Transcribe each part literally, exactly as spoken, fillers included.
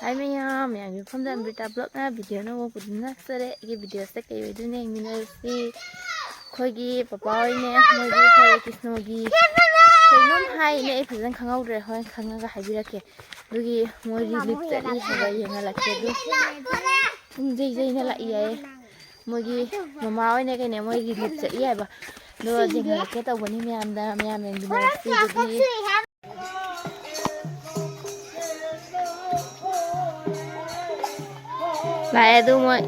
ꯍꯥꯏ ꯃꯌꯥꯝ, ꯃꯌꯥꯝꯒꯤ ꯃꯐꯝꯗ ꯑꯃ꯭ꯔꯤꯇꯥ ꯕ꯭ꯂꯣꯛꯅ ꯚꯤꯗꯤꯑꯣ ꯑꯅꯧꯕ ꯄꯨꯗꯨꯅ ꯂꯥꯛꯆꯔꯦ꯫ ꯑꯩꯒꯤ ꯚꯤꯗꯤꯑꯣꯁꯦ ꯀꯩ ꯑꯣꯏꯗꯣꯏꯅꯣ ꯌꯦꯡꯃꯤꯟꯅꯔꯁꯤ꯫ ꯑꯩꯈꯣꯏꯒꯤ ꯄꯄꯥ ꯍꯣꯏꯅꯦ, ꯃꯣꯏꯒꯤ ꯍꯔꯦ ꯀ꯭ꯔꯤꯁꯅꯒꯤ ꯀꯩꯅꯣꯝ ꯍꯥꯏꯅꯦ, ꯑꯩ ꯐꯖꯅ ꯈꯪꯍꯧꯗ꯭ꯔꯦ, ꯍꯣꯔꯦꯟ ꯈꯪꯉꯒ ꯍꯥꯏꯕꯤꯔꯛꯀꯦ꯫ ꯑꯗꯨꯒꯤ ꯃꯣꯏ ꯔꯤꯂꯤꯞ ꯆꯠꯂꯤ ꯍꯥꯏꯕ ꯌꯦꯡꯍꯜꯂꯛꯀꯦ꯫ ꯑꯗꯨ ꯄꯨꯡ ꯖꯩ ꯖꯩꯅ ꯂꯥꯛꯏ ꯍꯥꯏꯌꯦ꯫ ꯃꯣꯏꯒꯤ ꯃꯃꯥ ꯍꯣꯏꯅꯦ ꯀꯩꯅꯦ, ꯃꯣꯏ ꯔꯤꯂꯤꯞ ꯆꯠꯂꯤ ꯍꯥꯏꯕ꯫ ꯑꯗꯣ ꯌꯦꯡꯍꯜꯂꯛꯀꯦ ꯇꯧꯕꯅꯤ ꯃꯌꯥꯝꯗ, ꯃꯌꯥꯝ ꯌꯦꯡꯃꯤꯟꯅꯔꯁꯤ ꯑꯗꯨꯗꯤ꯫ ꯂꯥꯛꯑꯦ ꯑꯗꯨ ꯃꯣꯏ꯫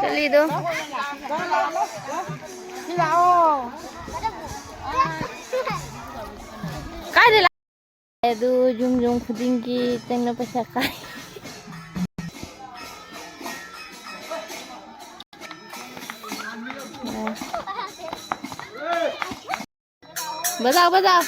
ꯆꯠꯂꯤꯗꯣ꯫ ꯀꯥꯏꯗ ꯂꯥꯛ-, ꯑꯗꯨ ꯌꯨꯝ ꯌꯨꯝ ꯈꯨꯗꯤꯡꯒꯤ ꯆꯪꯅ ꯄꯩꯁꯥ ꯈꯥꯏ꯫ ꯕꯖꯥꯎ, ꯕꯖꯥꯎ꯫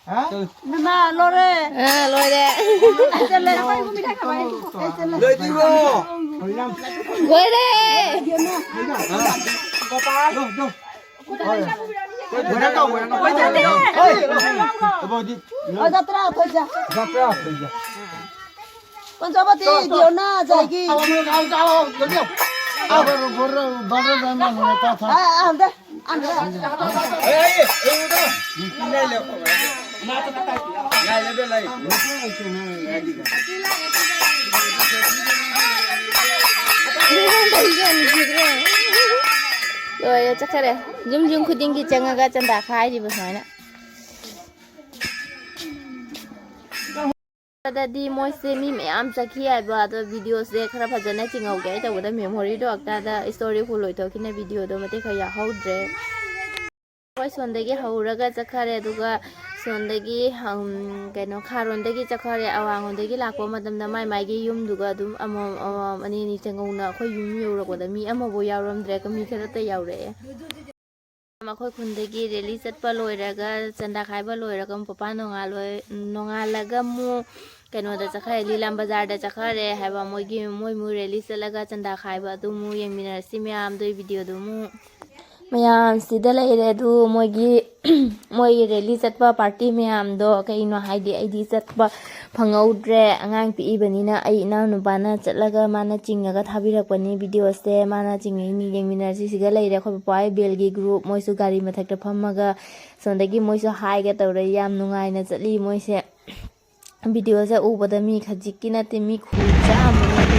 ꯍꯥ? ꯏꯃꯥ, ꯂꯣꯏꯔꯦ꯫ ꯑꯥ, ꯂꯣꯏꯔꯦ꯫ ꯑꯩ ꯆꯠꯂꯦ꯫ ꯂꯣꯏꯗ꯭ꯔꯤꯕꯣ? ꯂꯣꯏꯔꯦ꯫ ꯂꯣꯏꯔꯦ꯫ ꯂꯣꯏꯔꯦ꯫ ꯂꯣꯏꯔꯦ꯫ ꯑꯣꯖꯥ ꯇꯔꯥ ꯑꯩꯈꯣꯏꯁꯦ꯫ ꯄꯟꯆꯥꯕꯇꯤ ꯗꯤꯑꯣꯅ ꯖꯥꯏꯒꯤ꯫ ꯑꯥ, ꯑꯥ, ꯑꯝꯇ, ꯑꯝꯇ꯫ ꯂꯣꯏꯔꯦ, ꯆꯠꯈꯔꯦ꯫ ꯌꯨꯝ ꯌꯨꯝ ꯈꯨꯗꯤꯡꯒꯤ ꯆꯪꯉꯒ ꯆꯟꯗꯥ ꯈꯥꯏꯔꯤꯕ ꯁꯨꯃꯥꯏꯅ꯫ ꯗꯗꯤ ꯃꯣꯏꯁꯦ ꯃꯤ ꯃꯌꯥꯝ ꯆꯠꯈꯤ ꯍꯥꯏꯕ, ꯑꯗꯣ ꯚꯤꯗꯤꯑꯣꯁꯦ ꯈꯔ ꯐꯖꯅ ꯆꯤꯡꯍꯧꯒꯦ ꯍꯥꯏ ꯇꯧꯕꯗ ꯃꯦꯃꯣꯔꯤꯗꯣ ꯑꯣꯏꯇꯥꯗ ꯏꯁꯇꯣꯔꯤ ꯐꯨꯜ ꯑꯣꯏꯊꯣꯛꯈꯤꯅ ꯚꯤꯗꯤꯑꯣꯗꯣ ꯃꯇꯦꯛ ꯈꯔ ꯌꯥꯎꯍꯧꯗ꯭ꯔꯦ꯫ ꯑꯩꯈꯣꯏ ꯁꯣꯝꯗꯒꯤ ꯍꯧꯔꯒ ꯆꯠꯈꯔꯦ, ꯑꯗꯨꯒ ꯁꯣꯝꯗꯒꯤ, ꯎꯝ, ꯀꯩꯅꯣ, ꯈꯥꯔꯣꯟꯗꯒꯤ ꯆꯠꯈꯔꯦ꯫ ꯑꯋꯥꯡꯂꯣꯝꯗꯒꯤ ꯂꯥꯛꯄ ꯃꯇꯝꯗ ꯃꯥꯏ ꯃꯥꯏꯒꯤ ꯌꯨꯝꯗꯨꯒ ꯑꯗꯨꯝ ꯑꯃꯃꯝ ꯑꯃꯃꯝ, ꯑꯅꯤ ꯑꯅꯤ ꯆꯪꯍꯧꯅ ꯑꯩꯈꯣꯏ ꯌꯨꯝ ꯌꯧꯔꯛꯄꯗ ꯃꯤ ꯑꯃꯐꯥꯎ ꯌꯥꯎꯔꯝꯗ꯭ꯔꯦ, ꯃꯤ ꯈꯔꯇ ꯌꯥꯎꯔꯛꯑꯦ꯫ ꯃꯈꯣꯏ ꯈꯨꯟꯗꯒꯤ ꯔꯦꯂꯤ ꯆꯠꯄ ꯂꯣꯏꯔꯒ, ꯆꯟꯗꯥ ꯈꯥꯏꯕ ꯂꯣꯏꯔꯒ, ꯄꯄꯥ ꯅꯣꯡꯉꯥꯜꯂꯣꯏ-, ꯅꯣꯡꯉꯥꯜꯂꯒ ꯑꯃꯨꯛ ꯀꯩꯅꯣꯗ ꯆꯠꯈ꯭ꯔꯦ, ꯂꯤꯂꯥꯝ ꯕꯖꯥꯔꯗ ꯆꯠꯈ꯭ꯔꯦ ꯍꯥꯏꯕ꯫ ꯃꯣꯏꯒꯤ, ꯃꯣꯏ ꯃꯣꯏ ꯔꯦꯂꯤ ꯆꯠꯂꯒ ꯆꯟꯗꯥ ꯈꯥꯏꯕ ꯑꯗꯨ ꯑꯃꯨꯛ ꯌꯦꯡꯃꯤꯟꯅꯔꯁꯤ ꯃꯌꯥꯝꯗꯣ, ꯚꯤꯗꯤꯑꯣꯗꯨ ꯑꯃꯨꯛ꯫ ꯃꯌꯥꯝ ꯁꯤꯗ ꯂꯩꯔꯦ ꯑꯗꯨ ꯃꯣꯏꯒꯤ, ꯃꯣꯏꯒꯤ ꯔꯦꯂꯤ ꯆꯠꯄ ꯄꯥꯔꯇꯤ ꯃꯌꯥꯝꯗꯣ꯫ ꯀꯩꯅꯣ ꯍꯥꯏꯗꯤ ꯑꯩꯗꯤ ꯆꯠꯄ ꯐꯪꯍꯧꯗ꯭ꯔꯦ꯫ ꯑꯉꯥꯡ ꯄꯤꯛꯏꯕꯅꯤꯅ ꯑꯩ ꯏꯅꯥꯎꯅꯨꯄꯥꯅ ꯆꯠꯂꯒ ꯃꯥꯅ ꯆꯤꯡꯉꯒ ꯊꯥꯕꯤꯔꯛꯄꯅꯤ ꯚꯤꯗꯤꯑꯣꯁꯦ꯫ ꯃꯥꯅ ꯆꯤꯡꯉꯛꯏꯅꯤ, ꯌꯦꯡꯃꯤꯟꯅꯔꯁꯤ꯫ ꯁꯤꯒ ꯂꯩꯔꯦ ꯑꯩꯈꯣꯏ ꯄꯄꯥ ꯍꯣꯏ ꯕꯦꯜꯒꯤ ꯒ꯭ꯔꯨꯞ, ꯃꯣꯏꯁꯨ ꯒꯥꯔꯤ ꯃꯊꯛꯇ ꯐꯝꯃꯒ ꯁꯣꯝꯗꯒꯤ ꯃꯣꯏꯁꯨ ꯍꯥꯏꯒꯦ ꯇꯧꯔꯦ꯫ ꯌꯥꯝ ꯅꯨꯡꯉꯥꯏꯅ ꯆꯠꯂꯤ ꯃꯣꯏꯁꯦ꯫ ꯚꯤꯗꯤꯑꯣꯁꯦ ꯎꯕꯗ ꯃꯤ ꯈꯖꯤꯛꯀꯤ ꯅꯠꯇꯦ, ꯃꯤ ꯈꯨꯌꯥꯝ ꯑꯃꯅꯤ꯫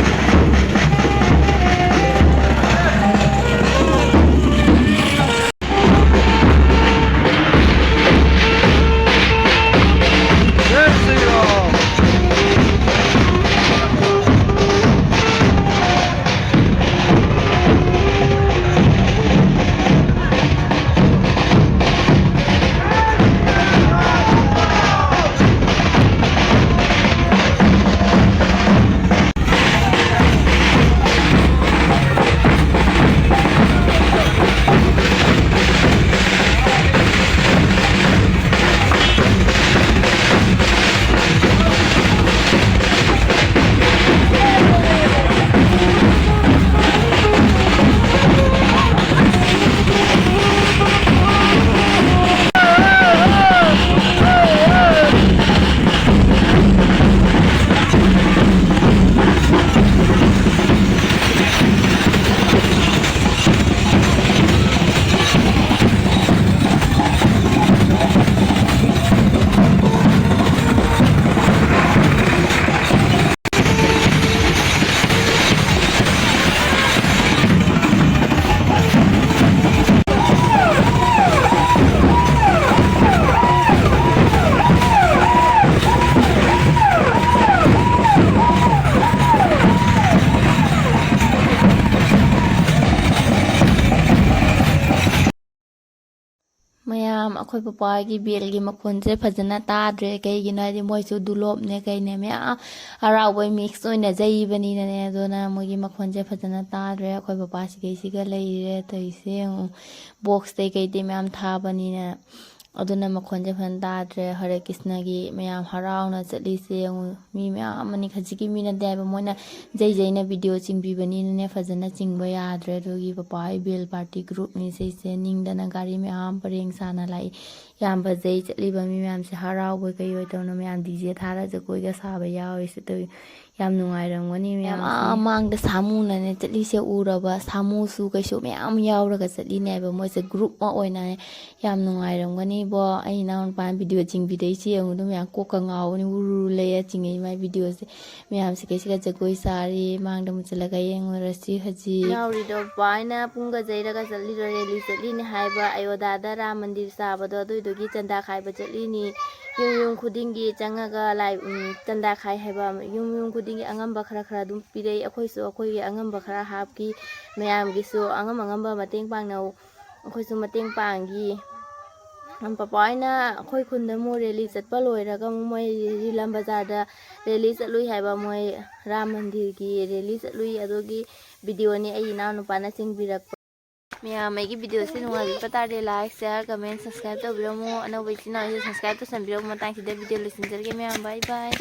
ꯃꯌꯥꯝ, ꯑꯩꯈꯣꯏ ꯄꯄꯥꯒꯤ ꯕꯦꯜꯒꯤ ꯃꯈꯣꯟꯁꯦ ꯐꯖꯅ ꯇꯥꯗ꯭ꯔꯦ꯫ ꯀꯩꯒꯤꯅꯣ ꯍꯥꯏꯗꯤ ꯃꯣꯏꯁꯨ ꯗꯨꯂꯣꯞꯅꯦ ꯀꯩꯅꯦ ꯃꯌꯥꯝ ꯍꯔꯥꯎꯕꯩ ꯃꯤꯛꯁ ꯑꯣꯏꯅ ꯌꯩꯕꯅꯤꯅꯅꯦ꯫ ꯑꯗꯨꯅ ꯃꯣꯏꯒꯤ ꯃꯈꯣꯟꯁꯦ ꯐꯖꯅ ꯇꯥꯗ꯭ꯔꯦ꯫ ꯑꯩꯈꯣꯏ ꯄꯄꯥ ꯁꯤꯈꯩꯁꯤꯒ ꯂꯩꯔꯦ ꯇꯧꯔꯤꯁꯦ ꯌꯦꯡꯉꯨ꯫ ꯕꯣꯛꯁꯇꯩ ꯀꯩꯗꯩ ꯃꯌꯥꯝ ꯊꯥꯕꯅꯤꯅ꯫ ꯑꯗꯨꯅ ꯃꯈꯣꯟꯁꯦ ꯐꯖꯅ ꯇꯥꯗ꯭ꯔꯦ꯫ ꯍꯔꯦ ꯀ꯭ꯔꯤꯁꯅꯒꯤ ꯃꯌꯥꯝ ꯍꯔꯥꯎꯅ ꯆꯠꯂꯤꯁꯦ ꯌꯦꯡꯉꯨ꯫ ꯃꯤ ꯃꯌꯥꯝ ꯑꯃꯅꯤ, ꯈꯖꯤꯛꯀꯤ ꯃꯤ ꯅꯠꯇꯦ ꯍꯥꯏꯕ, ꯃꯣꯏꯅ ꯖꯩ ꯖꯩꯅ ꯚꯤꯗꯤꯑꯣ ꯆꯤꯡꯕꯤꯕꯅꯤꯅꯅꯦ ꯐꯖꯅ ꯆꯤꯡꯕ ꯌꯥꯗ꯭ꯔꯦ꯫ ꯑꯗꯨꯒꯤ ꯄꯄꯥ ꯍꯣꯏ ꯕꯦꯜ ꯄꯥꯔꯇꯤ ꯒ꯭ꯔꯨꯞꯅꯤ ꯁꯤꯁꯦ꯫ ꯅꯤꯡꯗꯅ ꯒꯥꯔꯤ ꯃꯌꯥꯝ ꯄꯔꯦꯡ ꯁꯥꯅ ꯂꯥꯛꯏ꯫ ꯌꯥꯝ ꯐꯖꯩ꯫ ꯆꯠꯂꯤꯕ ꯃꯤ ꯃꯌꯥꯝꯁꯦ ꯍꯔꯥꯎꯕꯣꯏ ꯀꯩ ꯑꯣꯏ ꯇꯧꯅ ꯃꯌꯥꯝ ꯗꯤ ꯖꯦ ꯊꯥꯔ ꯖꯒꯣꯏꯒ ꯁꯥꯕ ꯌꯥꯎꯔꯤꯁꯦ꯫ ꯇꯧꯏ ꯌꯥꯝ ꯅꯨꯡꯉꯥꯏꯔꯝꯒꯅꯤ ꯃꯌꯥꯝ꯫ ꯃꯌꯥꯝꯁꯦ ꯑꯥ ꯃꯥꯡꯗ ꯁꯥꯃꯨꯅꯅꯦ ꯆꯠꯂꯤꯁꯦ ꯎꯔꯕ? ꯁꯥꯃꯨꯁꯨ ꯀꯩꯁꯨ ꯃꯌꯥꯝ ꯌꯥꯎꯔꯒ ꯆꯠꯂꯤꯅꯦ ꯍꯥꯏꯕ꯫ ꯃꯣꯏꯁꯦ ꯒ꯭ꯔꯨꯞ ꯑꯃ ꯑꯣꯏꯅ ꯌꯥꯝ ꯅꯨꯡꯉꯥꯏꯔꯝꯒꯅꯤꯕꯣ꯫ ꯑꯩ ꯏꯅꯥꯎꯅꯨꯄꯥꯅ ꯚꯤꯗꯤꯑꯣ ꯆꯤꯡꯕꯤꯗꯣꯏꯁꯦ ꯌꯦꯡꯉꯨ꯫ ꯑꯗꯨꯝ ꯌꯥꯝ ꯀꯣꯛꯀ ꯉꯥꯎꯕꯅꯤ꯫ ꯎꯔꯨ ꯎꯔꯨ ꯂꯩꯔ ꯆꯤꯡꯉꯛꯏ ꯃꯥꯏ ꯚꯤꯗꯤꯑꯣꯁꯦ꯫ ꯃꯌꯥꯝꯁꯦ ꯀꯩꯁꯤꯒ ꯖꯒꯣꯏ ꯁꯥꯔꯤ꯫ ꯃꯥꯡꯗ ꯃꯨꯠꯁꯤꯜꯂꯒ ꯌꯦꯡꯉꯨꯔꯁꯤ ꯍꯧꯖꯤꯛ꯫ ꯌꯥꯎꯔꯤꯗꯣ ꯄꯥꯏꯅ ꯄꯨꯡꯒ ꯌꯩꯔꯒ ꯆꯠꯂꯤꯔꯣ, ꯔꯦꯂꯤ ꯆꯠꯂꯤꯅꯦ ꯍꯥꯏꯕ꯫ ꯑꯌꯣꯙꯥꯗ ꯔꯥꯝ ꯃꯟꯗꯤꯔ ꯁꯥꯕꯗꯣ ꯑꯗꯨꯏꯗꯨꯒꯤ ꯆꯟꯗꯥ ꯈꯥꯏꯕ ꯆꯠꯂꯤꯅꯤ꯫ ꯌꯨꯝ ꯌꯨꯝ ꯈꯨꯗꯤꯡꯒꯤ ꯆꯪꯉꯒ ꯂꯥꯏ, ꯎꯝ, ꯆꯟꯗꯥ ꯈꯥꯏ ꯍꯥꯏꯕ꯫ ꯌꯨꯝ ꯌꯨꯝ ꯈꯨꯗꯤꯡꯒꯤ ꯑꯉꯝꯕ ꯈꯔ ꯈꯔ ꯑꯗꯨꯝ ꯄꯤꯔꯛꯏ꯫ ꯑꯩꯈꯣꯏꯁꯨ ꯑꯩꯈꯣꯏꯒꯤ ꯑꯉꯝꯕ ꯈꯔ ꯍꯥꯞꯈꯤ꯫ ꯃꯌꯥꯝꯒꯤꯁꯨ ꯑꯉꯝ ꯑꯉꯝꯕ ꯃꯇꯦꯡ ꯄꯥꯡꯅꯧ꯫ ꯑꯩꯈꯣꯏꯁꯨ ꯃꯇꯦꯡ ꯄꯥꯡꯈꯤ꯫ ꯄꯄꯥ ꯍꯣꯏꯅ ꯑꯩꯈꯣꯏ ꯈꯨꯟꯗ ꯑꯃꯨꯛ ꯔꯦꯂꯤ ꯆꯠꯄ ꯂꯣꯏꯔꯒ ꯑꯃꯨꯛ ꯃꯣꯏ ꯔꯤꯂꯝ ꯕꯖꯥꯔꯗ ꯔꯦꯂꯤ ꯆꯠꯂꯨꯏ ꯍꯥꯏꯕ꯫ ꯃꯣꯏ ꯔꯥꯝ ꯃꯟꯗꯤꯔꯒꯤ ꯔꯦꯂꯤ ꯆꯠꯂꯨꯏ꯫ ꯑꯗꯨꯒꯤ ꯚꯤꯗꯤꯑꯣꯅꯤ ꯑꯩ ꯏꯅꯥꯎꯅꯨꯄꯥꯅ ꯆꯤꯡꯕꯤꯔꯛꯄ꯫ ꯃꯌꯥꯝ, ꯑꯩꯒꯤ ꯚꯤꯗꯤꯑꯣꯁꯤ ꯅꯨꯡꯉꯥꯏꯕꯤꯕ ꯇꯥꯔꯗꯤ like, share, comment, subscribe ꯇꯧꯕꯤꯔꯝꯃꯣ꯫ ꯑꯅꯧꯕ ꯏꯆꯤꯟ ꯏꯅꯥꯎꯁꯨ subscribe ꯇꯧꯁꯟꯕꯤꯔꯝꯃꯣ꯫ ꯃꯇꯥꯡꯁꯤꯗ ꯚꯤꯗꯤꯑꯣ ꯂꯣꯏꯁꯤꯟꯖꯔꯒꯦ ꯃꯌꯥꯝ, bye bye꯫